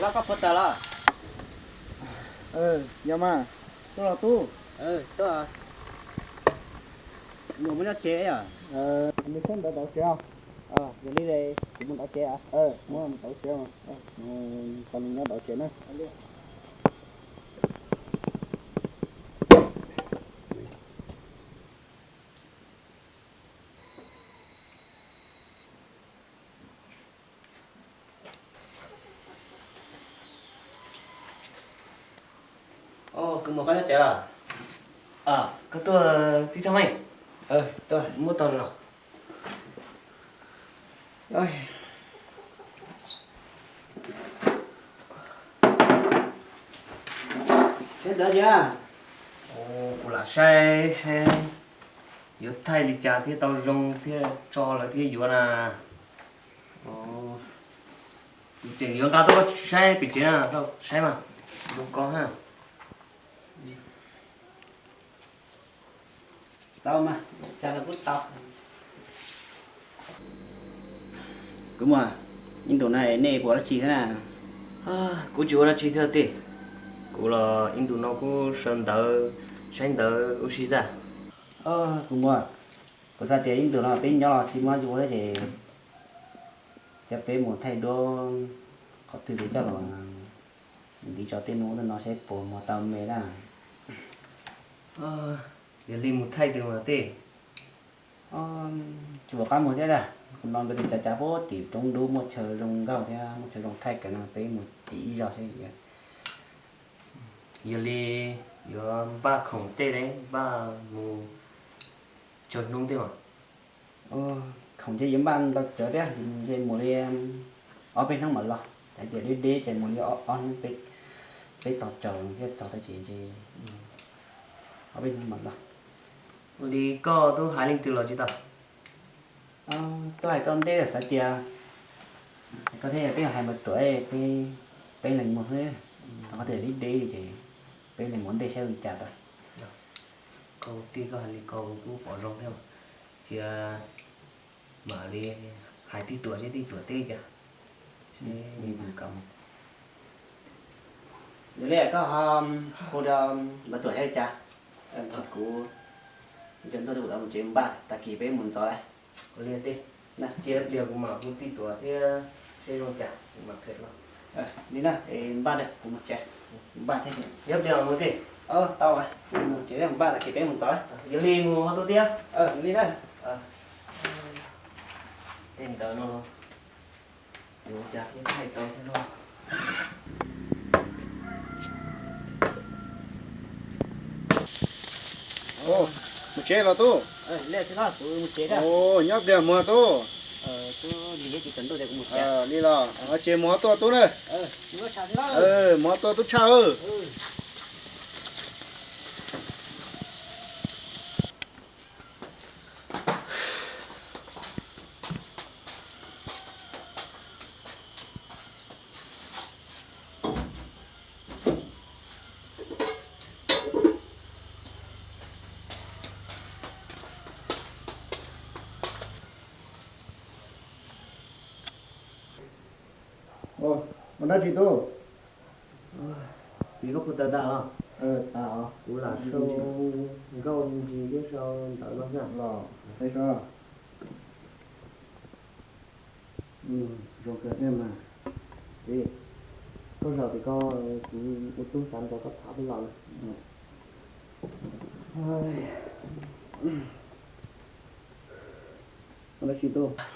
Los koj puas tawm los? Yog mas, tuaj los tub. Muaj nyob tsev os. Yog li kuv mus ntawd tsev, muab mus ntawd tsev, kom nws nyob ntawd tsev na. Kuv mus, koj nyob tsev los? Koj tuaj tib tsob meej, muab tau los. Saib ntawd thiab, kuv lam saib saib yuav thaij li cas thiaj tau zoo thiaj tso lawv thiaj yuav na. Kuv tseem yuav nqa tuaj koj tsis saib pem tsev na, koj saib mas, zoo ko ha. Tau mas, cas los kuj tau. Kuv muam, ib ntus no nej puas ua dab tsi thiab na? Kuv tsis ua dab tsi thiab tij. Kuv los ib ntus no kuj sawv ntawv, saib ntawv ua si xwb. Kuv muam, kuv xav tias ib ntus no peb nyob los tsis muaj dab tsi ua thiab ces coj peb mus thaij duab qhov twg peb coj los ntiv tso tej hnub no saib puas muag tau me na. Yog li mus thaij twg mas tij? Tsis pom qab mus thiab, kuv hnov nkawd tias cav cav puag tim roob dub muaj chaw zoo nkauj thiab muaj chaw zoo thaij kawg no, peb mus tim ib zaug seb. Yog li yuav npaj khoom tej ne, npaj mus tsawg hnub tej mas? Khoom ces yuav npaj ntau tsawv thiab, ces mus li ob peb hnub mam los, hais tias deb deb ces mus li ob hnub peb tos tsaus thiaj txog tau ces ob peb hnub mam los. Ua li koj twb hais leej twg los tsis tau? Twb hais koj ntej xav tias koj thiab peb hais npawg Tuam, peb leeg mus xwb, qhov tias deb deb li ces peb leeg mus ntej saib li cas tau. Koj tij koj hais li ko kuv kuj pom zoo thiab, cia mam li hais tij Tuam seb tij Tuam teb cas. Yog li koj hu rau npawg Tuam saib li cas, kuv nrog ntuj rau kuv mus tsev npaj tag kis peb mus ntxov lawm. Ua li tij, cia pliag kuv mam hu tij Tuam thiab seb zoo cas kuv mam phem los. Li na, npaj kuv mus tsev, npaj thiab. Cia pliag mus tij. Tau, kuv mus tsev npaj tag kis peb mus ntxov. Yog li mus ho tuaj thiab. Li na. Tej ntawd no yuav ua cas thiaj thaij tau thiab no. Mus tsev los tub. Nyob pliag mus tub. Li los ces mus ho tuaj tub na. Mus ho tuaj tub tshaj. Ua dab tsi tub? Koj kuj tawm tas los? Kuv lam sau nkauj ntsis thiab sau ntawv no xwb los. Zoo kawg thiab mas. Koj zaum tim ko, kuv ua tub xav nrog koj tham peb los na.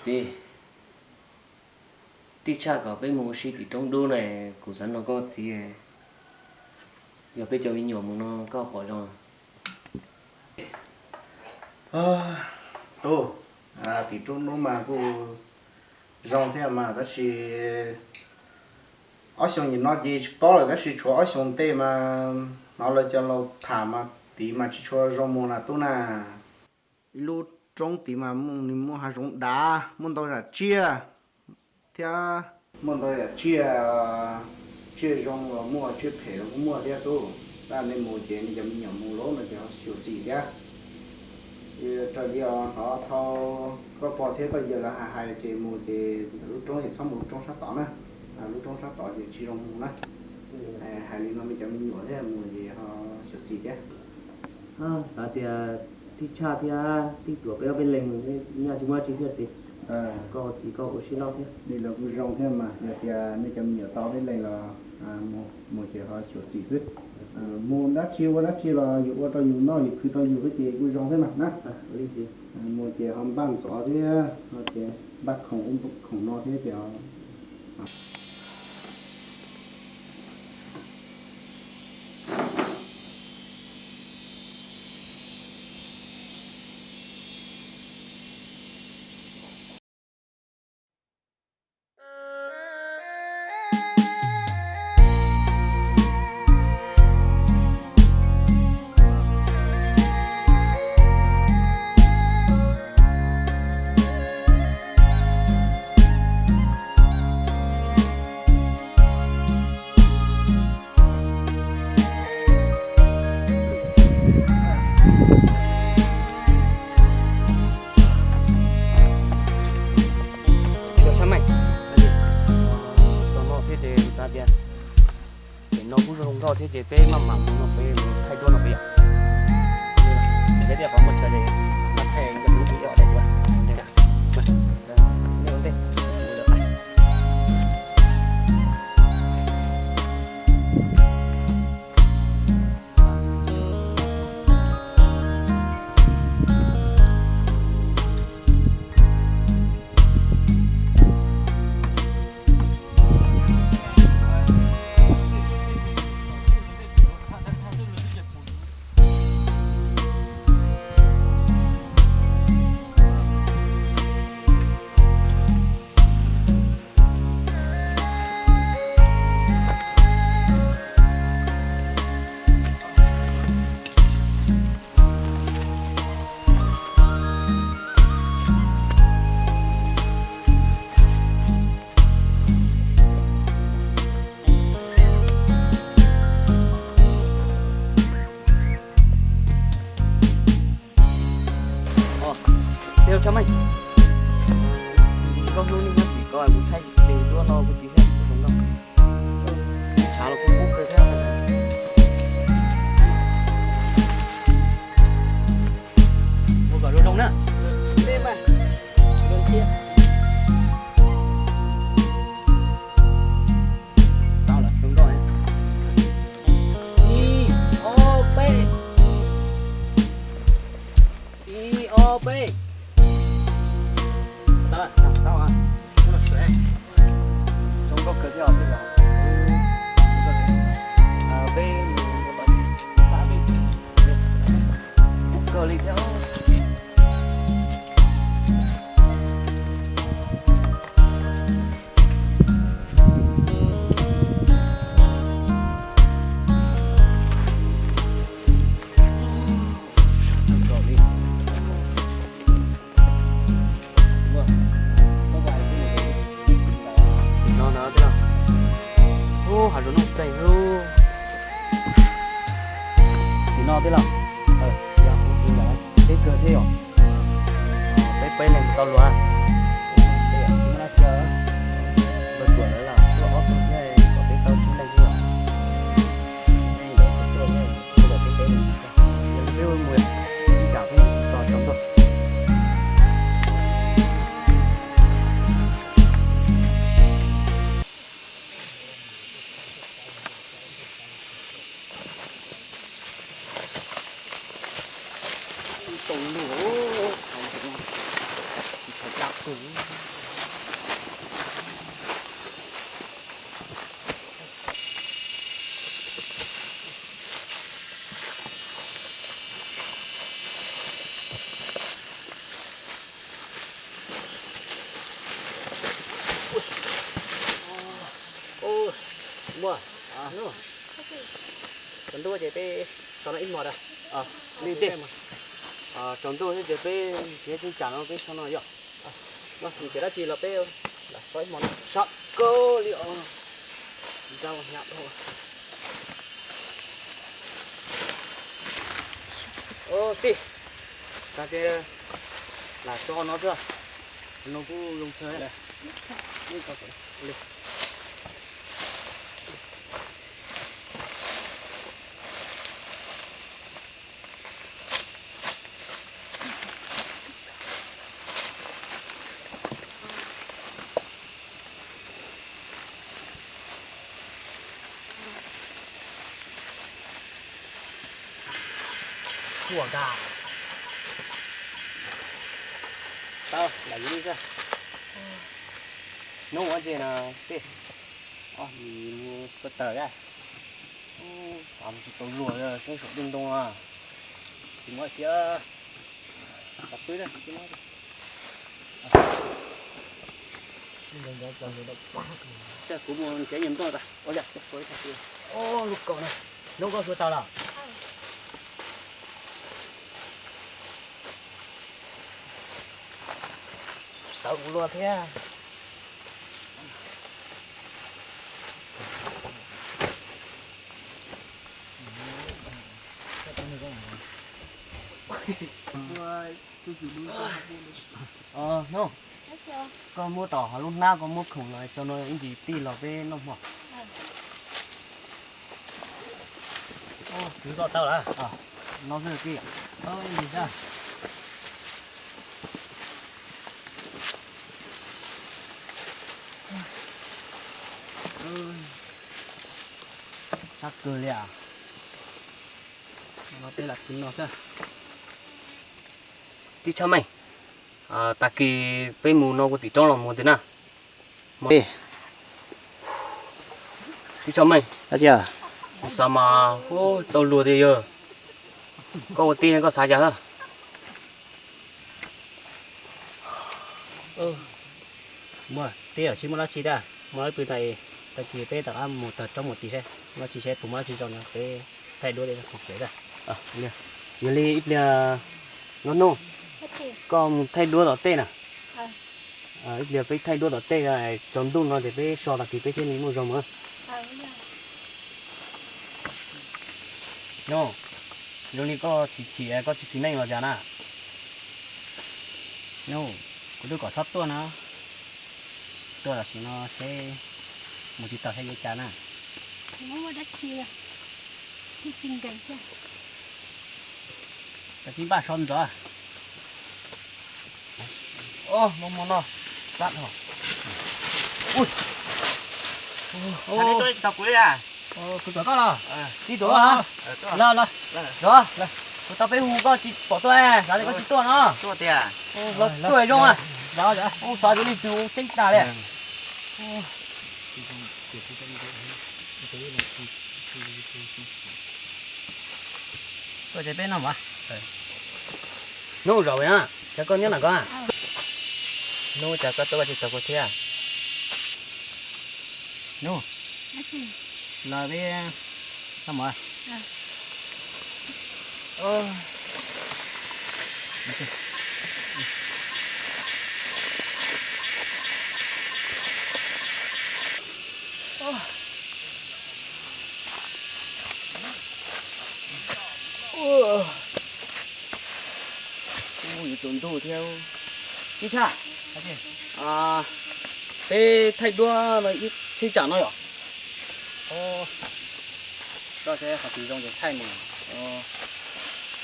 Txiv, tij tshaj kom peb mus ua si tim roob dub na, kuv xav nrog koj txiv, yog peb cov me nyuam mus no koj pom zoo? Tub, tim roob dub mas kuj zoo thiab mas tab sis ob xyoos nim no ces tsis paub lawm tab sis tshuav ob xyoos ntej mas hnov lawv cov laus tham mas tid mas tsis tshua zoo mus na tub na. Ib lub roob tid mas nws muaj hav zoov dav, muaj ntau yam tsiaj thiab, muaj ntau yam tsiaj, tsiaj zoo los muaj, tsiaj phem los kuj muaj thiab tub. Tab nej mus ces nej cov me nyuam mus lawm no ces xyuam xim thiab. Raws li hnov dhau koj pog thiab koj yawg lawv hais hais ces mus ces ntawm lub roob ces txhob mus lub roob sab tod na. Lub roob sab tod ces tsis zoo mus na. Hais li no me cov me nyuam thiab mus ces ho xyuam xim thiab. Xav tias tij tshaj thiab tij tuam peb ob peb leeg mus nyaj tsis muaj dab tsi thiab tiag. Koj ua txiv koj ua siab loj thiab. Li los kuj zoo thiab mas, yog tias nej cov me nyuam tau peb leeg los mus ces ho xyuam xim xwb. Mus dab tsi ua dab tsi los yus ua rau yus noj yus khwv rau yus xwb ces kuj zoo thiab mas na. Mus ces ho npaj ntxov thiab, ces npaj khoom ub khoom no thiab ces Yog sab meej, tos no thiab ces xav tias pem no kuj zoo nkauj thiab ces peb maj mam mus no peb mus thaij duab no peb yom. Peb tias qhov muaj chaw ces no thaij nkawd lub ib ob daim duab. Tej zaum tshaj meej, koj hlub nej nyob tim ko kuv thaij tes duab no kuv tiv thiab zoo nkauj. Tshav los kub kub kawg thiab. Ua kom zoo zoo na. Tau lawm, zoo nkauj. Ib, ob, peb. Ib, ob, peb. Tau, tau, tau. Zoo nkauj kawg thiab os. Peb mus kawg li thiab. Tim no na, ub, hav zoov nuj txeeg lub. Tim no tij laug, yog tim ntawd peb kawg thiab yom. Peb peb leeg mus tau luag. Peb muaj dab tsi, tuaj tuam lawv los tuaj ob tug thiab kom peb tau tsib leeg xwb os. Peb mus tuaj, peb peb leeg mus, yog peb mus ib tsam peb mus txog tsaus ntuj. Muaj, tsaus ntuj ces peb so no ib hmos rau. Li tej, tsaus ntuj thiab ces peb tsis tau tsam no peb so no yom. Nws tsis dab tsi los peb lam so ib hmos no sab kawg li os. Nrau hnyav dhau. Tij, tas ces lam so no xwb. No kuj zoo tsawg li. Ua ka. Tau, lam yuav li xwb. Hnub ua ntses na, tej, mus sua taws a. Xav mus tsis tau luag, seb saum tej ntoo a. Tsis muaj tsis, pab pwb. Kuv mus nrhiav nyuag ntoo tas. Ua li, lub kaus na, hnub koj sua taws los? Tawv kuv luag thiab. Hnub, koj muab tom hauv lub hnab, koj muab khoom los tso no ib ntsis tij los peb noj hmo. Kwv koj tau lawm. No xwb tij. Ib ntsis xwb. Sab kawg li as. No peb lam kwv no xwb. Tib Tshaj Meej, tag kis peb mus no ua tim roob los mus tiag na. Tib Tshaj Meej, xav mas tau luag tiag yog. Koj ua tij koj xav cas? Muaj tib yam tsis muaj dab tsi tiag, muaj dab pw tas, tag kis peb rov qab mus tawm roob mus tim seb muaj dab tsi, seb puas muaj dab tsi zoo no peb thaij duab pem kev tiag. Yog li ib pliag Nkauj Hnub, koj mus thaij duab tom tej na. Ib pliag peb thaij duab tom tej, tsaus ntuj no ces peb so tag kis peb thiaj li muaj zog mus. Nyob, zoo li koj chim chim koj tsis xis neej los cas na? Nyob, kuv twb kom txhob tuaj na. Tuaj tam sim no seb mus tsis tau seb yuav cas na. Tsis npaj so ntxov. Os, mo no, sab dhau. Ui, tsis tau kuv li a. Kuv tuam koj los? Tij tuam koj los? Los los, los, kuv tau peb hu koj tsis pom tuaj, xav tias koj tsis tuaj no. Los tuaj zoo a. Xav yuav li tus tseeb tas li. Tuaj ces peb noj mas. Hnub zaum na, cas koj nyob na koj? Hnub cas koj tuaj koj tsis tau kuv thiab? Hnub, los peb noj mas. Ua, yuav tsaus ntuj thiab. Tib Tshaj, peb thaij duab no ib cheeb tsam no yom? Koj seb qhov twg zoo ces thaij mus.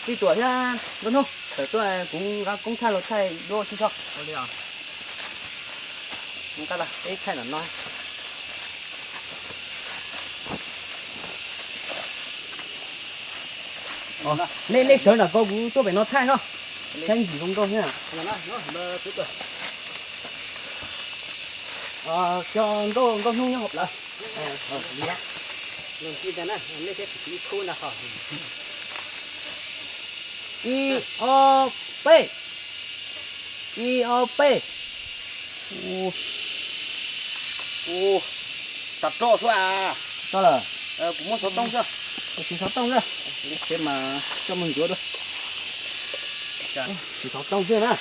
Tij tuam thiab Nkauj Hnub, tawm tuaj kuv nqa koob thaij los thaij duab sib tso. Nqa los peb thaij ntawm no. Nej, nej sawv nram ko kuv tuaj pem no thaij no. Thaij ntsis zoo nkauj thiab. Cov nkauj, nkauj hnub nyob hauv plawv. Ib ob peb. Ib ob peb. Ua, tas roj xwb a. Roj lawm. Kuv muab xov tooj xwb. Kuv siv xov tooj xwb. Li tsev mas coj mus ntxuav dua. Siv xov tooj xwb na.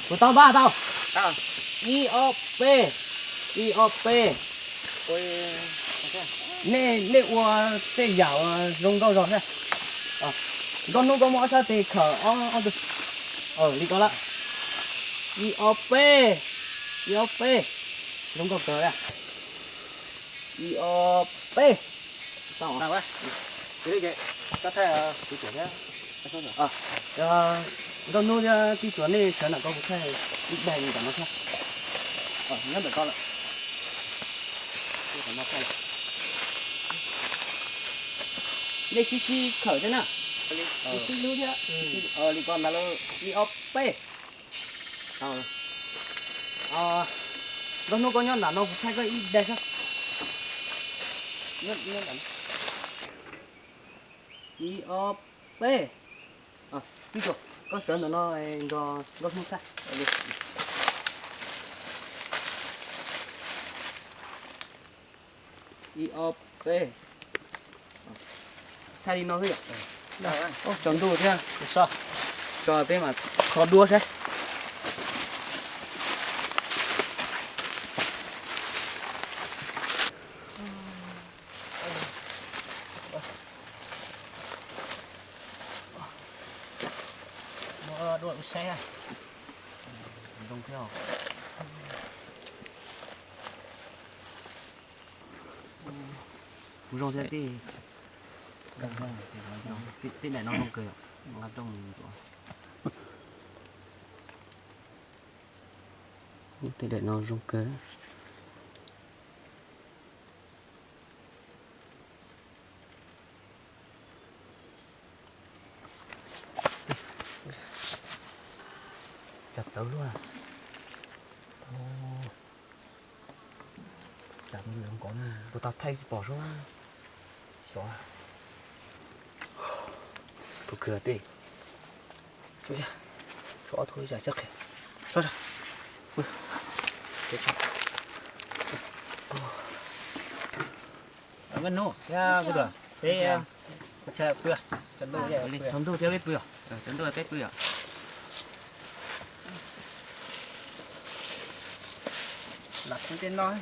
Kuv tau npaj tau. Ib ob peb. Ib ob peb. Nej, nej ua tej yam uas zoo nkauj zog thiab. Nkauj Hnub koj muaj ob sab tes khawm ob, ob tug. Li ko lawm. Ib ob peb. Ib ob peb. Zoo nkauj kawg li. Ib ob peb. Tau. Nkauj Hnub thiab Tij Tuam nej sawv nram ko kuv thaij ib daim ntawm no thiab. Nyob ntawm ko lawm. Nej sib sib khawm thiab na. Ib lub thiab. Li ko ntag lauj, ib ob peb. Nkauj Hnub, koj nyob nram no kuv thaij koj ib daim saib. Ib ob peb. Tib tug, koj sawv ntawm no nrog Nkauj Hnub thaij. Ib ob peb. Thaij li no xwb yom. Tsaus ntuj thiab, tso peb mas kho duab saib. Muab duab ua saib. Zoo thiab. Kuv zoo thiab tij. Tej daim no zoo kawg, nqa rooj ntxuav. Tej daim no zoo kawg. Cas txawv luaj. Cas tus tag thaij tsis pom sub. Xyov. Tus kws tij. Tso ob tug ib tsam txhob qhia. Tso tso. Nkauj Hnub, peb tsaus ntuj thiab peb pw. Tsaus ntuj peb pw. Lam tej no. Nkauj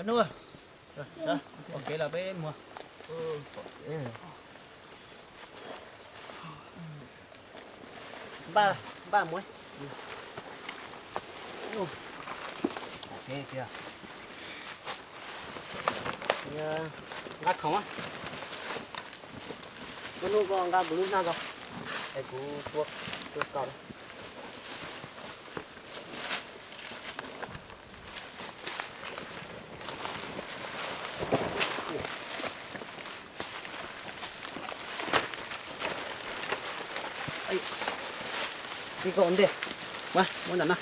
Hnub, ua kev los peb mus. Npaj, npaj mus. Nqa khoom. Nkauj Hnub, koj nqa kuv lub hnab ko, es kuv tua, tua kom. Ib koj ua ntej, muab ntawm no.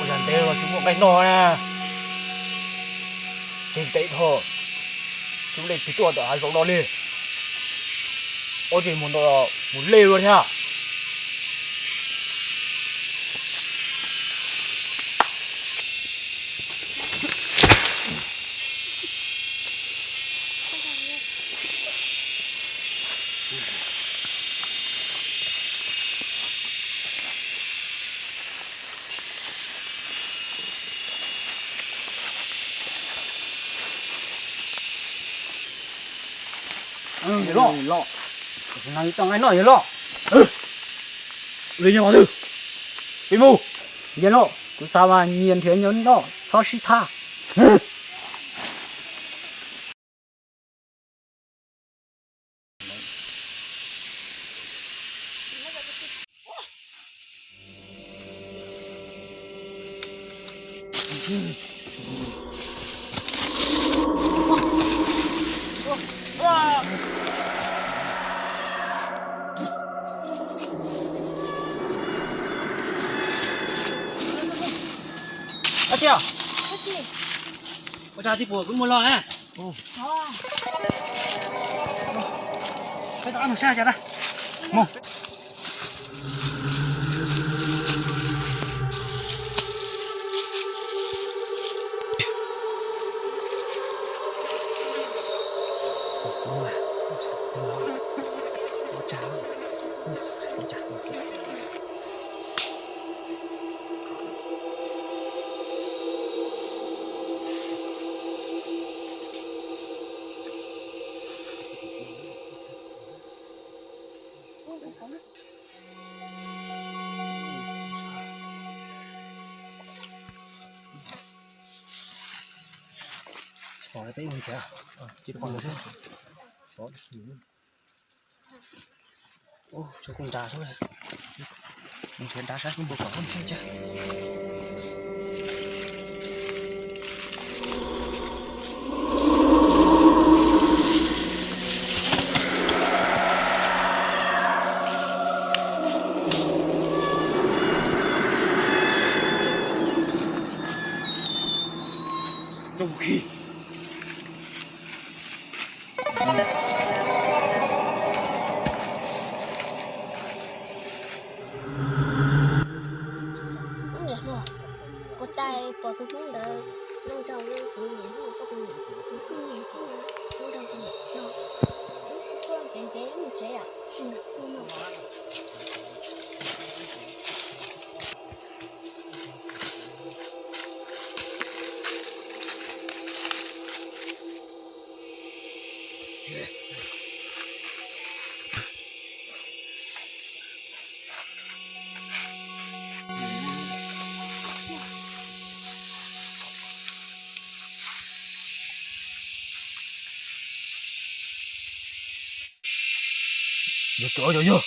Ua yam ntev los tsis muaj nqaij noj na. Tseem tev dhau, tsis muaj leej twg tuaj ntawm hav zoov no li. Ob tug mus ntau los mus lej luaj thiab. Yawg loj, no yus tau nqaij noj yawg loj. Li yog qhov twg? Peb mus. Yawg loj, kuv xav mas nyias nrhiav nyias noj txhob sib thab. Ab tsi, ua cas tsis pom kuv mus los na? Peb tau ob tug sab cas na. Mus. Nrhiav nrad saib npua kom nrhiav nrad saib npua kom nrhiav nrad. Rau khi. Ua cas pom tus hlub ntawd zoo nraug li kuv niam, tus niam, tus niam zoo nraug li kuv niam, ntxeev ntxeev mus tsev os. Yog, yog, yog.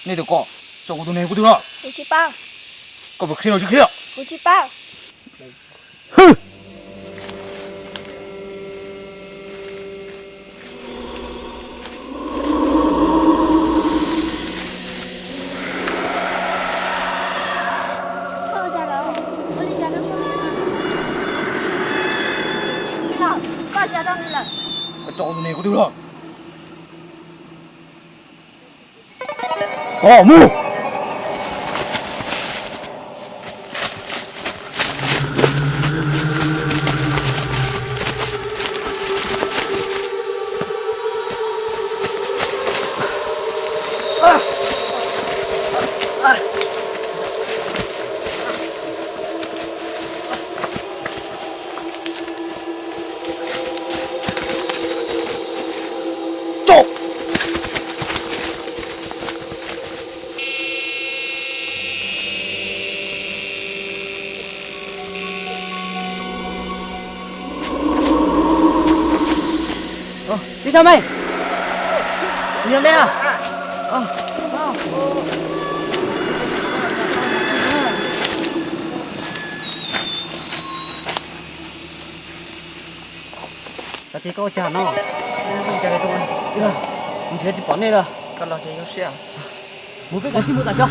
Nej tus ko, tso kuv tus neeg kuv twg los? Kuv tsis paub. Koj puas qhia los tsis qhia? Kuv tsis paub. Hwj! Koj tso kuv tus neeg kuv twg los? Koj mus. Tib tag me, yog me a. Xav tias koj ua cas no, ua cas li, nrhiav tsis pom nej lawm. Koj los ces zoo siab. Mus peb kav tsij mus tam xyov.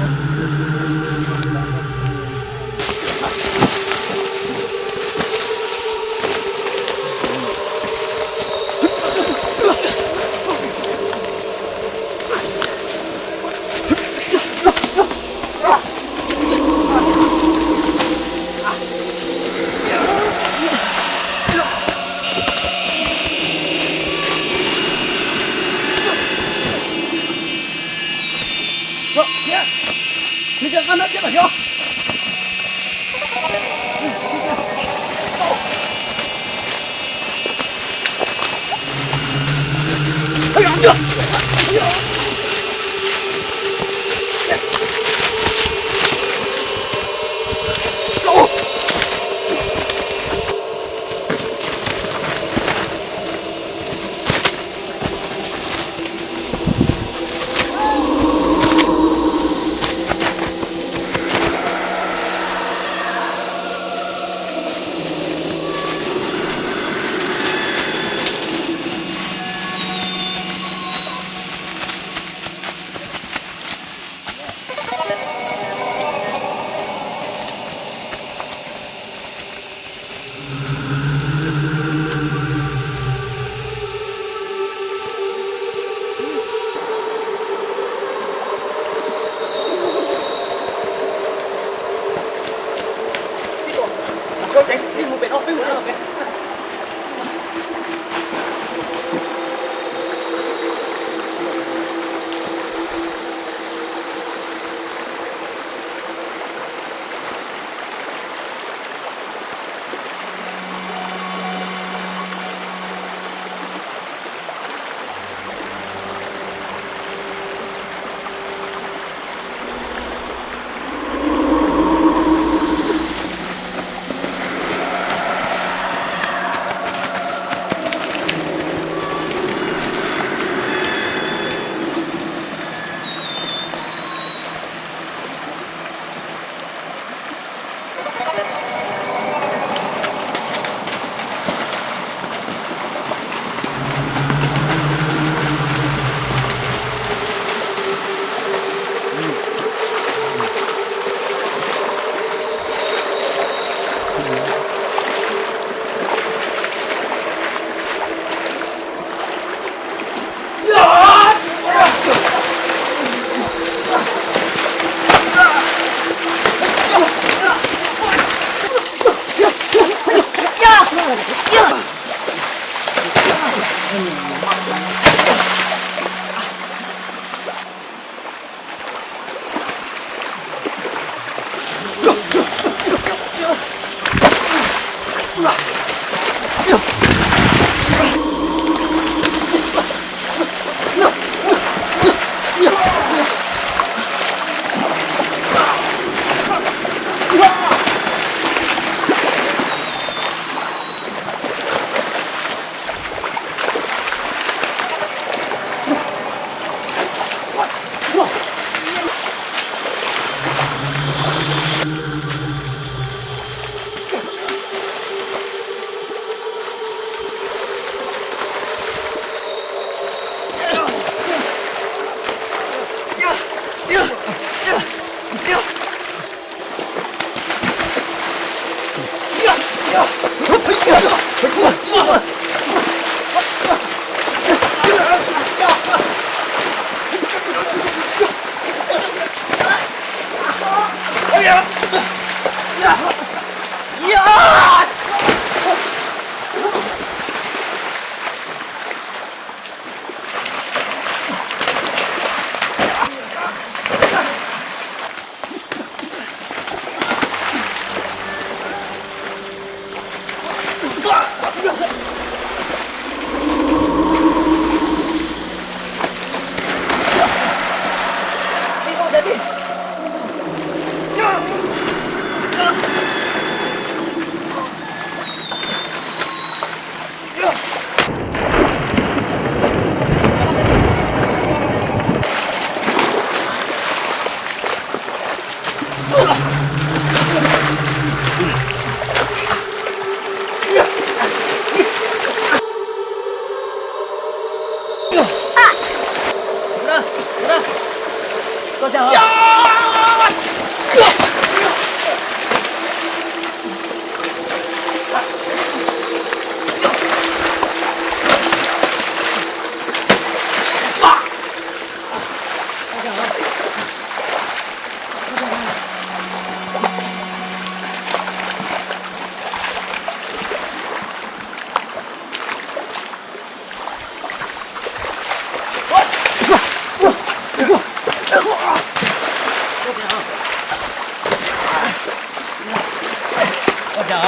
Nkauj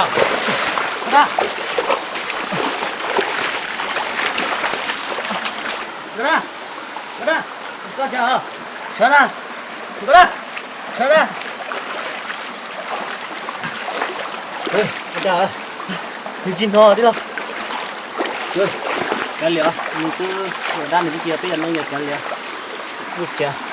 Dag, Nkauj Dag, Nkauj Dag, sawv na, Nkauj Dag, sawv na. Nkauj Dag, nws tsis hnov tij laug. Kav liam, nws twb ua dab nws twb tsis yog peb cov neeg, yog kav liam. Ua cas